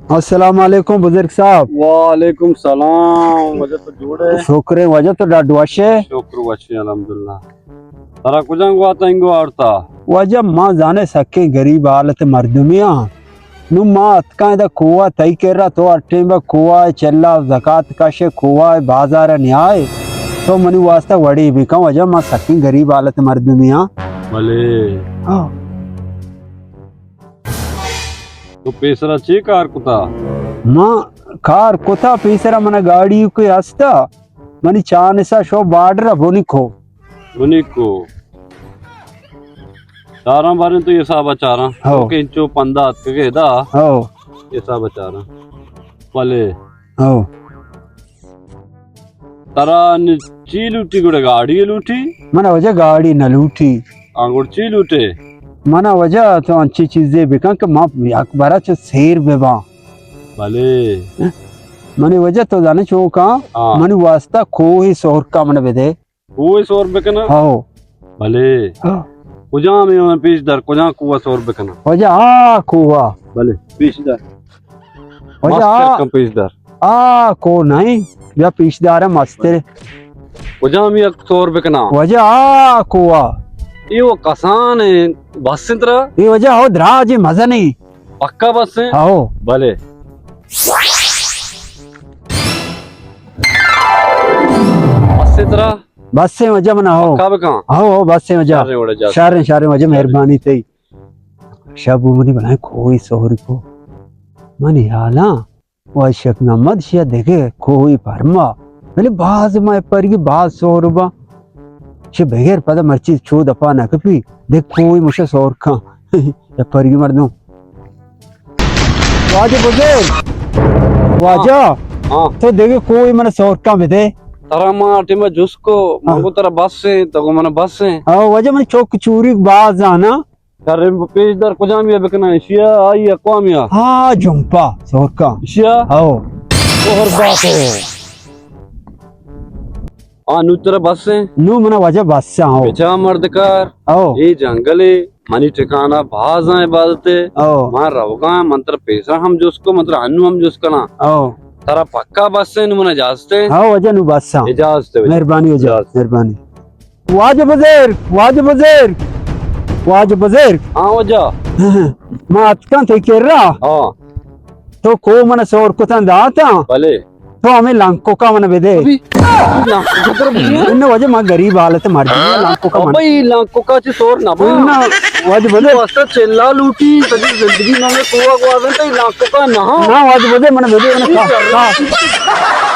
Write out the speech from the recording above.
السلام علیکم بزرگ صاحب۔ وعلیکم سلام۔ واجہ تو جوڑ ئے؟ شکر ئے واجہ، تو ڈاڈ وش ئے؟ شکر وش ئے الحمدللہ۔ ترا کجام گواتا انگو آورتا؟ واجہ ما زانے سکیں غریب حالت مردمی آں۔ نوں ما اتکاں ادا کوہ تئی کرا، تو ہر ٹیم با کوہ چلا زکات کشے، کوہ بازار نیائے۔ تو منی واسطہ وڑے بکن واجہ، ما سکیں غریب حالت مردمی آں۔ بلے۔ ہاں۔ تو پیسرا چے کار کتا؟ ما کار کتا پیسرا، منا گاڑی کوئی ہستا، منی چانسا شو بارڈر بنی کو۔ بنی کو۔ چاراں باریں تو حساب چاراں۔ ہو۔ تو کہ انچو پندا اتکگے دا۔ ہو۔ حساب چاراں۔ بلے۔ ہو۔ ترا نی چی لوٹی گڑا، گاڑی لوٹی؟ منا واجہ گاڑی نہ لوٹی۔ آ گڑا چی لوٹے؟ منا واجہ تو انچی چیزے بکن کہ ما یک برا چو سیر بباں۔ بلے۔ منی واجہ تو زانے چو کاں، ہاں۔ منی واسطہ کوہ سہرکا من بدے۔ کوہ سہر بکناں؟ ہاؤ۔ بلے۔ ہاں۔ کجام اے من پیش دار، کجام کوہ سہر بکناں؟ واجہ آ کوہ۔ بلے، پیش دار۔ واجہ مستر آ کن پیش دار۔ آ کوہ نہیں، یا پیش دار مستر۔ کجام یک سہر بکناں؟ واجہ آ کوہ۔ اے وہ کسان اے، بس انت را؟ اے واجہ ہو دراجی مزنی۔ پکا بس ایں؟ ہاؤ۔ بلے۔ بس ایں ترا؟ بس ایں واجہ منا ہاؤ۔ پکا بکن؟ ہاؤ، ہاؤ، بس ایں واجہ۔ شر ایں واجہ، جا۔ شر ایں، شر ایں واجہ، مہربانی تئی۔ شب منی بلائیں کوئی سہر کو۔ منی حالاں، واجہ شیخ محمد شیا دگہ کوئی پرما۔ بلے باز ما پرگی باز سہر با۔ چہ بغیر پدا مرچی چو دپا نہ کپی، دے کوئی مشا سور کن۔ یا پرگی مردم۔ واجہ بزرگ، واجہ، ہاں۔ تو دیگه کوئی من سور کن بدے۔ ترا ما ٹیم جس کو، ہاں۔ منگو ترا بس ایں، تو گو من بس ایں۔ ہاں، واجہ من چوک چوری باز آنا۔ شر ایں، پیش دار کجام یا بکنا، اشیا آئی اقوام یا۔ ہاں، جمپا، سور کن۔ اشیا؟ ہاں۔ سور باسو۔ آ، نوں ترا بس ایں؟ نوں منا واجہ بس ایں، ہو۔ بچا مردکار، ہو۔ اے جنگل اے، منی ٹھکانہ باز ایں عبادت اے۔ ہو۔ من روگاں، من ترا پیسہ ہم جست کو، من ترا انوں ہم جست کناں۔ ہو۔ ترا پکا بس ایں، نوں منا اجازت ایں؟ ہو واجہ، نوں بس ایں۔ اجازت اے واجہ۔ مہربانی واجہ، اجازت۔ مہربانی۔ واجہ بزرگ، واجہ بزرگ، واجہ بزرگ۔ ہاں واجہ۔ ما اتکاں تئی کرا۔ ہاں۔ تو کو من سور کتاں داتاں؟ بلے۔ تو ہمیں لنکوکا من بدے۔ ابھی لنکوکا ترا بدے؟ انہ واجہ ما غریب حالت مردم آں، لنکوکا من۔ ابھی لنکوکا چی سور نہ با۔ انہ واجہ بدے۔ تو استا چلا لوٹی، سجی زندگی میں کوہ گوازن، تو لنکوکا نہ۔ نہ واجہ بدے، من بدے، من کھا، کھا۔